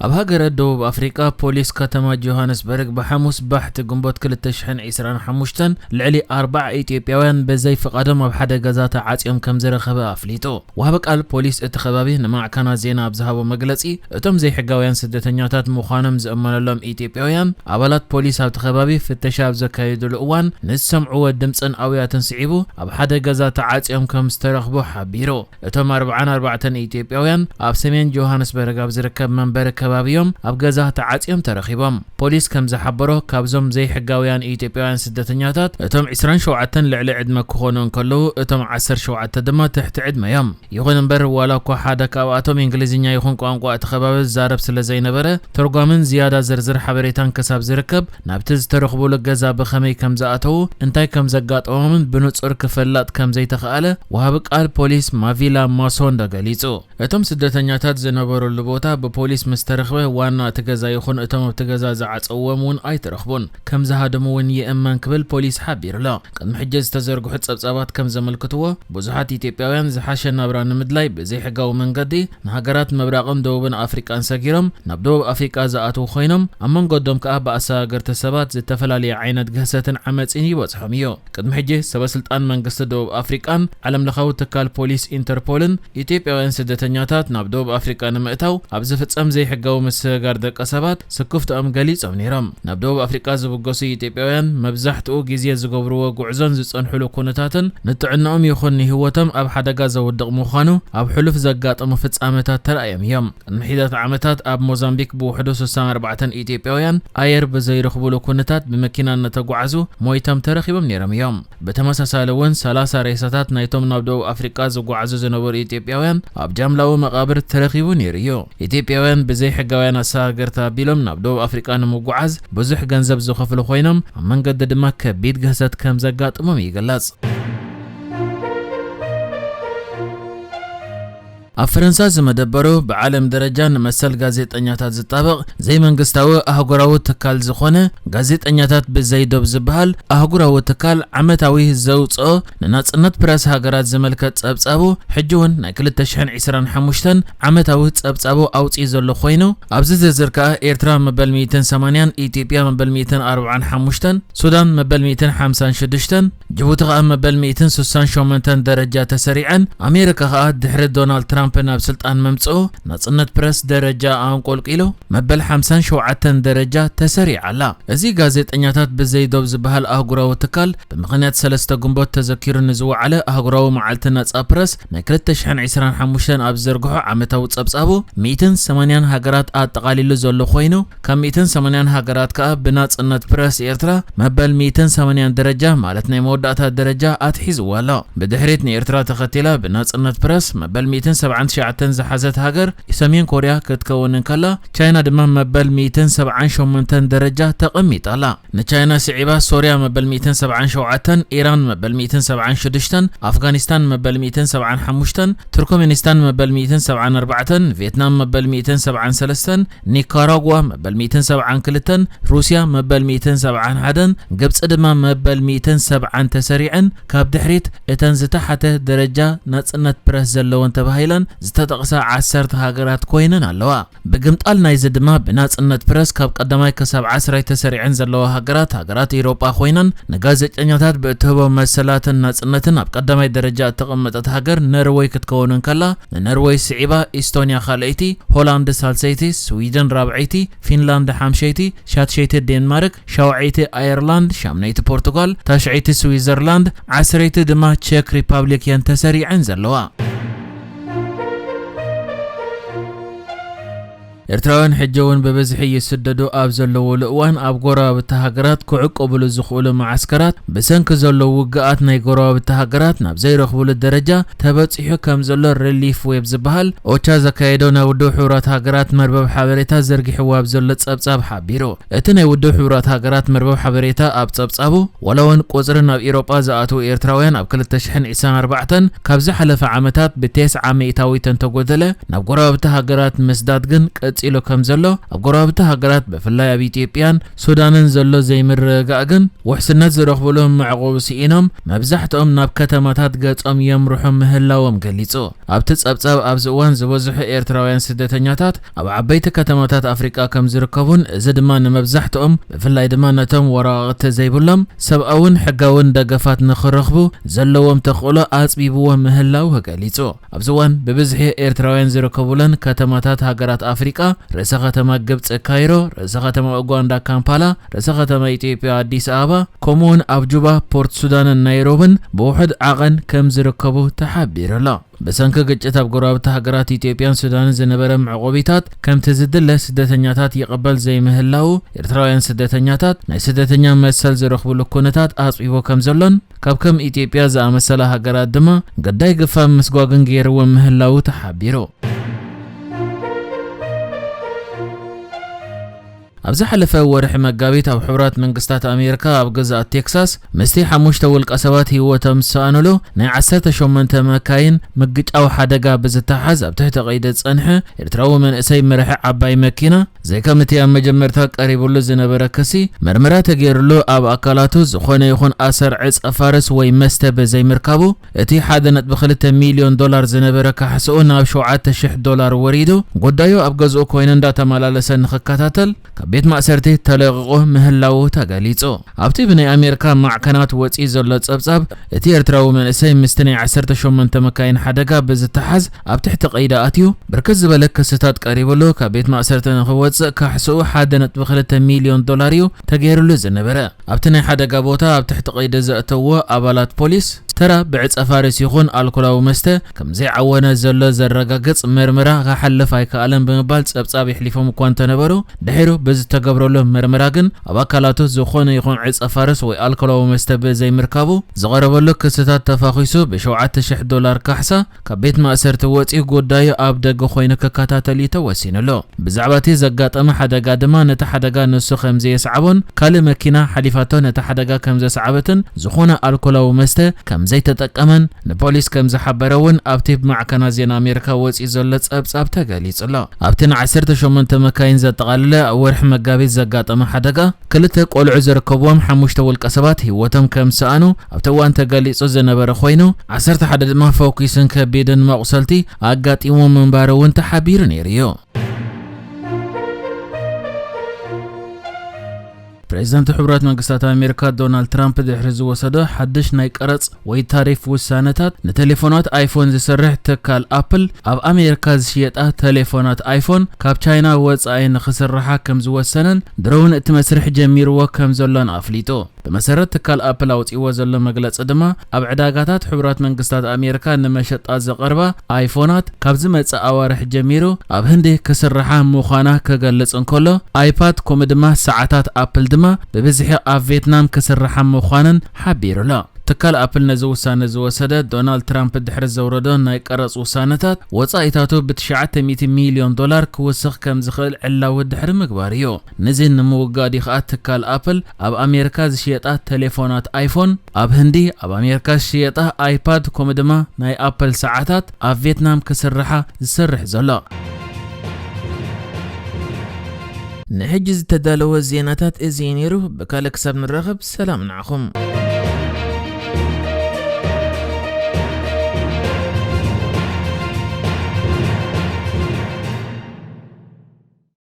ኣብ ሃገረ ደቡብ ኣፍሪቃ፣ ፖሊስ ከተማ ጆሃንስበርግ ብሓሙስ ባሕቲ ግንቦት ክልተ ሽሕን ዕስራን ሓሙሽተን ልዕሊ ኣርባዓ ኢትዮጵያውያን ብዘይ ፍቓዶም ኣብ ሓደ ገዛ ተዓጽዮም ከም ዝረኸበ ኣፍሊጡ። ወሃቢ ቃል ፖሊስ እቲ ከባቢ ንማዕከናት ዜና ኣብ ዝሃቦ መግለጺ፣ እቶም ዘይሕጋውያን ስደተኛታት ምዃኖም ዝእመነሎም ኢትዮጵያውያን ኣባላት ፖሊስ ኣብቲ ከባቢ ፍተሻ ኣብ ዘካየዱሉ እዋን ንዝሰምዕዎ ድምጽን ኣውያትን ስዒቡ ኣብ ሓደ ገዛ ተዓጽዮም ከም ዝተረኽቡ ሓቢሩ። እቶም ኣርብዓን ኣርባዕተን ኢትዮጵያውያን ኣብ ሰሜን ጆሃንስበርግ ኣብ ዝርከብ መንበሪ ከባቢኦም ኣብ ገዛ ተዓጽዮም ተረኺቦም። ፖሊስ ከም ዝሓበሮ፣ ካብዞም ዘይሕጋውያን ኢትዮጵያውያን ስደተኛታት እቶም ዕስራን ሸውዓተን ልዕሊ ዕድመ ክኾኑ እንከለዉ፣ እቶም ዓሰርተ ሸውዓተ ድማ ትሕቲ ዕድመ እዮም። ይኹን እምበር፣ ዋላ እኳ ሓደ ካብኣቶም እንግሊዝኛ ይኹን ቋንቋ እቲ ከባቢ ዝዛረብ ስለ ዘይነበረ፣ ተርጓምን ዝያዳ ዝርዝር ሓበሬታን ክሳብ ዝርከብ፣ ናብቲ ዝተረኽቡሉ ገዛ ብኸመይ ከም ዝኣተዉ፣ እንታይ ከም ዘጋጠሞምን ብንጹር ክፍለጥ ከም ዘይተኻእለ፣ ወሃቢ ቃል ፖሊስ ማቪላ ማሶንዳ ገሊጹ። እቶም ስደተኛታት ዝነበሩሉ ቦታ ብፖሊስ ምስ ተረኽበ፣ ዋና እቲ ገዛ ይኹን እቶም ኣብቲ ገዛ ዝዓጸውዎም እውን ኣይተረኽቡን። ከም ዝሃደሙ እውን ይእመን ክብል ፖሊስ ሓቢሩ'ሎ። ቅድሚ ሕጂ ዝተዘርግሑ ጸብጻባት ከም ዘመልክትዎ፣ ብዙሓት ኢትዮጵያውያን ዝሓሸ ናብራ ንምድላይ ብዘይሕጋዊ መንገዲ ንሃገራት ምብራቕን ደቡብን ኣፍሪቃን ሰጊሮም ናብ ደቡብ ኣፍሪቃ ዝኣትዉ ኮይኖም፣ ኣብ መንገዶም ከኣ ብኣሰጋገርቲ ሰባት ዝተፈላለየ ዓይነት ግህሰትን ዓመጽን ይበጽሖም እዩ። ቅድሚ ሕጂ ሰበ ስልጣን መንግስቲ ደቡብ ኣፍሪቃን ዓለም ለኻዊ ትካል ፖሊስ ኢንተርፖልን ኢትዮጵያውያን ስደተኛታት ናብ ደቡብ ኣፍሪቃ ንምእታው ኣብ ዝፍጸም ዘይሕጋዊ ምስግጋር ደቂ ሰባት ስክፍትኦም ገሊጾም ነይሮም። ናብ ደቡብ ኣፍሪቃ ዝብገሱ ኢትዮጵያውያን መብዛሕትኡ ግዜ ዝገብርዎ ጉዕዞን ዝጸንሕሉ ኩነታትን ንጥዕንኦም ይኹን ንህይወቶም ኣብ ሓደጋ ዘውድቕ ምዃኑ ኣብ ሕሉፍ ዘጋጠሙ ፍጻመታት ተራእዮም እዮም። ቅድሚ ሒደት ዓመታት ኣብ ሞዛምቢክ ብውሕዱ ስሳን ኣርባዕተን ኢትዮጵያውያን ኣየር ብዘይረኽቡሉ ኩነታት ብመኪና እናተጓዓዙ ሞይቶም ተረኺቦም ነይሮም እዮም። ብተመሳሳሊ እውን ሰላሳ ሬሳታት ናይቶም ናብ ደቡብ ኣፍሪቃ ዝጓዓዙ ዝነበሩ ኢትዮጵያውያን ኣብ ጃምላዊ መቓብር ተረኺቡ ነይሩ እዩ። ኢትዮጵያውያን ብዘይ ሕጋውያን ኣሰጋገርቲ ኣቢሎም ናብ ደቡብ ኣፍሪቃ ንምጉዓዝ ብዙሕ ገንዘብ ዝኸፍሉ ኮይኖም፣ ኣብ መንገዲ ድማ ከቢድ ግህሰት ከም ዘጋጥሞም ይግለጽ። ኣብ ፈረንሳ ዝመደበሩ ብዓለም ደረጃ ንመሰል ጋዜጠኛታት ዝጣበቕ ዘይመንግስታዊ ኣህጉራዊ ትካል ዝኾነ ጋዜጠኛታት ብዘይ ዶብ ዝበሃል ኣህጉራዊ ትካል ዓመታዊ ዘውፅኦ ንናፅነት ፕረስ ሃገራት ዝምልከት ጸብጻቡ ሕጂ እውን ናይ ክልተ ሽሕን ዕስራን ሓሙሽተን ዓመታዊ ጸብጻቡ ኣውፅኡ ዘሎ ኮይኑ፣ ኣብዚ ዝርዝር ከኣ ኤርትራ መበል ሚእትን ሰማንያን፣ ኢትዮጵያ መበል ሚእትን ኣርባዓን ሓሙሽተን፣ ሱዳን መበል ሚእትን ሓምሳን ሽዱሽተን፣ ጅቡቲ ከኣ መበል ሚእትን ስሳን ሸሞንተን ደረጃ ተሰሪዐን፣ ኣሜሪካ ከኣ ድሕሪ ዶናልድ ትራምፕ ናብ ስልጣን ምምጽኡ ናጽነት ፕረስ ደረጃ ኣንቆልቂሉ መበል ሓምሳን ሸውዓተን ደረጃ ተሰሪዓ ኣላ። እዚ ጋዜጠኛታት ብዘይ ዶብ ዝበሃል ኣህጉራዊ ትካል ብምኽንያት ሰለስተ ግንቦት ተዘኪሩ ንዝወዓለ ኣህጉራዊ መዓልቲ ነጻ ፕረስ ናይ ክልተ ሽሕን ዕስራን ሓሙሽተን ኣብ ዝዘርግሖ ዓመታዊ ጸብጻቡ ሚእትን ሰማንያን ሃገራት ኣጠቓሊሉ ዘሎ ኮይኑ፣ ካብ ሚእትን ሰማንያን ሃገራት ከኣ ብናጽነት ፕረስ ኤርትራ መበል ሚእትን ሰማንያን ደረጃ፣ ማለት ናይ መወዳእታ ደረጃ ኣትሒዝዋ ኣሎ። ብድሕሪት ንኤርትራ ተኸቲላ ብናጽነት ፕረስ መበል ሚእትን ሰብዓን ትሽዓተን ዝሓዘት ሃገር ሰሜን ኮርያ ክትከውን እንከላ፣ ቻይና ድማ መበል ሚእትን ሰብዓን ሸሞንተን ደረጃ ተቐሚጣ ኣላ። ንቻይና ስዒባ ሶርያ መበል ሚእትን ሰብዓን ሸውዓተን፣ ኢራን መበል ሚእትን ሰብዓን ሽዱሽተን፣ ኣፍጋኒስታን መበል ሚእትን ሰብዓን ሓሙሽተን፣ ቱርክሜኒስታን መበል ሚእትን ሰብዓን ኣርባዕተን፣ ቪየትናም መበል ሚእትን ሰብዓን ሰለስተን፣ ኒካራጓ መበል ሚእትን ሰብዓን ክልተን፣ ሩስያ መበል ሚእትን ሰብዓን ሓደን፣ ግብጺ ድማ መበል ሚእትን ሰብዓን ተሰሪዐን ካብ ድሕሪት እተን ዝተሓተ ደረጃ ናጽነት ፕረስ ዘለወን ተባሂለን ዝተጠቕሳ ዓሰርተ ሃገራት ኮይነን ኣለዋ። ብግምጣል ናይዚ ድማ ብናጽነት ፕረስ ካብ ቀዳማይ ክሳብ ዓስራይ ተሰሪዐን ዘለዋ ሃገራት፣ ሃገራት ኤውሮጳ ኮይነን፣ ንጋዜጠኛታት ብእትህቦ መሰላትን ናጽነትን ኣብ ቀዳማይ ደረጃ እተቐመጠት ሃገር ነርወይ ክትከውን እንከላ፣ ንነርወይ ስዒባ ኢስቶንያ ካልኣይቲ፣ ሆላንድ ሳልሰይቲ፣ ስዊድን ራብዐይቲ፣ ፊንላንድ ሓምሸይቲ፣ ሻትሸይቲ ዴንማርክ፣ ሻውዐይቲ ኣየርላንድ፣ ሻምነይቲ ፖርቱጋል፣ ታሽዐይቲ ስዊዘርላንድ፣ ዓስረይቲ ድማ ቸክ ሪፓብሊክ እየን ተሰሪዐን ዘለዋ። ኤርትራውያን ሕጂ እውን ብብዝሒ ይስደዱ ኣብ ዘለዉሉ እዋን፣ ኣብ ጎረባብቲ ሃገራት ክዕቆብሉ ዝኽእሉ መዓስከራት ብሰንኪ ዘለዉ ውግኣት ናይ ጎረባብቲ ሃገራት ናብ ዘይረኽብሉ ደረጃ ተበጺሑ ከም ዘሎ ሪሊፍ ዌብ ዝበሃል ኦቻ ዘካየዶ ናይ ውድብ ሕቡራት ሃገራት መርበብ ሓበሬታ ዘርጊሕዎ ኣብ ዘሎ ጸብጻብ ሓቢሩ። እቲ ናይ ውድብ ሕቡራት ሃገራት መርበብ ሓበሬታ ኣብ ጸብጻቡ፣ ዋላ እውን ቁጽሪ ናብ ኤውሮጳ ዝኣትዉ ኤርትራውያን ኣብ ክልተ ሽሕን ዕስራን ኣርባዕተን ካብ ዝሓለፈ ዓመታት ብቴስዓ ሚእታዊት እንተጎደለ፣ ናብ ጎረባብቲ ሃገራት ምስዳድ ግን ቅጽ ቀጺሉ ከም ዘሎ፣ ኣብ ጎረባብቲ ሃገራት ብፍላይ ኣብ ኢትዮጵያን ሱዳንን ዘሎ ዘይምርግጋእ ግን ውሕስነት ዝረኽብሉ መዕቆቢ ስኢኖም መብዛሕትኦም ናብ ከተማታት ገጾም የምርሑ ምህላዎም ገሊጹ። ኣብቲ ጸብጻብ ኣብዚ እዋን ዝበዝሑ ኤርትራውያን ስደተኛታት ኣብ ዓበይቲ ከተማታት ኣፍሪቃ ከም ዝርከቡን እዚ ድማ ንመብዛሕትኦም ብፍላይ ድማ ነቶም ወረቓቕቲ ዘይብሎም ሰብኣውን ሕጋውን ደገፋት ንኽረኽቡ ዘለዎም ተኽእሎ ኣጽቢብዎ ምህላው ገሊጹ። ኣብዚ እዋን ብብዝሒ ኤርትራውያን ዝርከቡለን ከተማታት ሃገራት ኣፍሪቃ ርእሰ ከተማ ግብጺ ካይሮ፣ ርእሰ ከተማ ኡጋንዳ ካምፓላ፣ ርእሰ ከተማ ኢትዮጵያ ኣዲስ ኣበባ፣ ከምኡውን ኣብ ጁባ፣ ፖርት ሱዳንን ናይሮብን ብውሑድ ዓቐን ከም ዝርከቡ ተሓቢሩ ኣሎ። ብሰንኪ ግጭት ኣብ ጎረባብቲ ሃገራት ኢትዮጵያን ሱዳንን ዝነበረ መዕቆቢታት ከምቲ ዝድለ ስደተኛታት ይቕበል ዘይምህላው፣ ኤርትራውያን ስደተኛታት ናይ ስደተኛ መሰል ዝረኽብሉ ኩነታት ኣጽቢቦ ከም ዘሎን ካብ ከም ኢትዮጵያ ዝኣመሰላ ሃገራት ድማ ግዳይ ግፋ ምስጓግን ገይርዎ ምህላው ተሓቢሩ። ኣብ ዝሓለፈ ወርሒ መጋቢት ኣብ ሕቡራት መንግስታት ኣሜሪካ ኣብ ግዝኣት ቴክሳስ ምስቲ ሓሙሽተ ውልቀ ሰባት ህይወቶም ዝሰኣኑሉ ናይ ዓሰርተ ሸሞንተ መካይን ምግጫው ሓደጋ ብዝተሓዝ ኣብ ትሕቲ ቀይዲ ዝጸንሐ ኤርትራዊ መንእሰይ መራሒ ዓባይ መኪና፣ ዘይከም እቲ ኣብ መጀመርታ ቀሪብሉ ዝነበረ ክሲ፣ መርመራ ተገይርሉ ኣብ ኣካላቱ ዝኾነ ይኹን ኣሰር ዕጸ ፋርስ ወይ መስተ ብዘይምርካቡ፣ እቲ ሓደ ነጥቢ ክልተ ሚልዮን ዶላር ዝነበረ ካሕስኡ ናብ ሸውዓተ ሽሕ ዶላር ወሪዱ፣ ጉዳዩ ኣብ ገዝኡ ኮይኑ እንዳተመላለሰ ንኽከታተል ካብ ቤት ማእሰርቲ ተለቒቑ ምህላዉ ተገሊጹ። ኣብቲ ብናይ ኣሜሪካ ማዕከናት ወጺኡ ዘሎ ጸብጻብ፣ እቲ ኤርትራዊ መንእሰይ ምስቲ ናይ ዓሰርተ ሸሞንተ መካይን ሓደጋ ብዝተሓዝ ኣብ ትሕቲ ቀይዲ ኣትዩ፣ ብርክት ዝበለ ክስታት ቀሪብሉ ካብ ቤት ማእሰርቲ ንኽወጽእ ካሕስኡ ሓደ ነጥቢ ክልተ ሚልዮን ዶላር እዩ ተገይርሉ ዝነበረ። ኣብቲ ናይ ሓደጋ ቦታ ኣብ ትሕቲ ቀይዲ ዘእተዎ ኣባላት ፖሊስ፣ ተራ ብዕጸ ፋርስ ይኹን ኣልኮላዊ መስተ ከም ዘይዓወነ ዘሎ ዘረጋግጽ መርመራ ክሓልፍ ኣይከኣለን ብምባል ጸብጻብ የሕሊፎም እኳ እንተነበሩ፣ ድሒሩ ብዝተገብረሉ መርመራ ግን ኣብ ኣካላቱ ዝኾነ ይኹን ዕጸ ፋርስ ወይ ኣልኮላዊ መስተ ብዘይምርካቡ፣ ዝቐረበሉ ክስታት ተፋኺሱ ብሸውዓተ ሽሕ ዶላር ካሕሳ ካብ ቤት ማእሰርቲ ወጺኡ ጉዳዩ ኣብ ደገ ኮይኑ ክከታተል እዩ ተወሲኑሉ። ብዛዕባ እቲ ዘጋጠመ ሓደጋ ድማ፣ ነቲ ሓደጋ ንሱ ከም ዘየስዓቦን ካልእ መኪና ሓሊፋቶ ነቲ ሓደጋ ከም ዘስዓበትን ዝኾነ ኣልኮላዊ መስተ ከም ዘይተጠቀመን ንፖሊስ ከም ዝሓበረ እውን ኣብቲ ብማዕከናት ዜና ኣሜሪካ ወጺኡ ዘሎ ጸብጻብ ተገሊጹ ኣሎ። ኣብቲ ንዓሰርተ ሸሞንተ መካይን ዘጠቓለለ ኣብ ወርሒ መጋቢት ዘጋጠመ ሓደጋ፣ ክልተ ቆልዑ ዝርከብዎም ሓሙሽተ ውልቀ ሰባት ህይወቶም ከም ዝሰኣኑ ኣብቲ እዋን ተገሊጹ ዝነበረ ኮይኑ፣ ዓሰርተ ሓደ ድማ ፈኲስን ከቢድን መቑሰልቲ ኣጋጢሞም ምንባሩ እውን ተሓቢሩ ነይሩ እዩ። ፕሬዚደንት ሕቡራት መንግስታት ኣሜሪካ ዶናልድ ትራምፕ ድሕሪ ዝወሰዶ ሓድሽ ናይ ቀረጽ ወይ ታሪፍ ውሳነታት፣ ንቴሌፎናት ኣይፎን ዝሰርሕ ትካል ኣፕል ኣብ ኣሜሪካ ዝሽየጣ ቴሌፎናት ኣይፎን ካብ ቻይና ወጻኢ ንኽስርሓ ከም ዝወሰነን ድሮውን እቲ መስርሕ ጀሚርዎ ከም ዘሎን ኣፍሊጡ። ብመሰረት ትካል ኣፕል ኣውጺእዎ ዘሎ መግለጺ ድማ፣ ኣብ ዕዳጋታት ሕቡራት መንግስታት ኣሜሪካ ንመሸጣ ዝቐርባ ኣይፎናት ካብ ዝመጽእ ኣዋርሕ ጀሚሩ ኣብ ህንዲ ክስርሓ ምዃና ክገልጽ እንከሎ፣ ኣይፓድ ከምኡ ድማ ሰዓታት ኣፕል ድማ ብብዝሒ ኣብ ቬትናም ክስርሓ ምዃነን ሓቢሩ ኣሎ። ትካል ኣፕል ነዚ ውሳነ ዝወሰደ፣ ዶናልድ ትራምፕ ድሕሪ ዘውረዶ ናይ ቀረጽ ውሳነታት፣ ወጻኢታቱ ብ ትሽዓተ ሚእቲ ሚልዮን ዶላር ክውስኽ ከም ዝኽእል ዕላዊ ድሕሪ ምግባር እዩ። ነዚ ንምውጋድ እዩ ከኣ ትካል ኣፕል ኣብ ኣሜሪካ ዝሽየጣ ቴሌፎናት ኣይፎን፣ ኣብ ህንዲ፣ ኣብ ኣሜሪካ ዝሽየጣ ኣይፓድ፣ ከምኡ ድማ ናይ ኣፕል ሰዓታት ኣብ ቬትናም ክስርሓ ዝሰርሕ ዘሎ። ንሕጂ ዝተዳለወ ዜናታት እዚ እዩ ነይሩ። ብካልእ ክሳብ ንራኸብ፣ ሰላም ንዓኹም።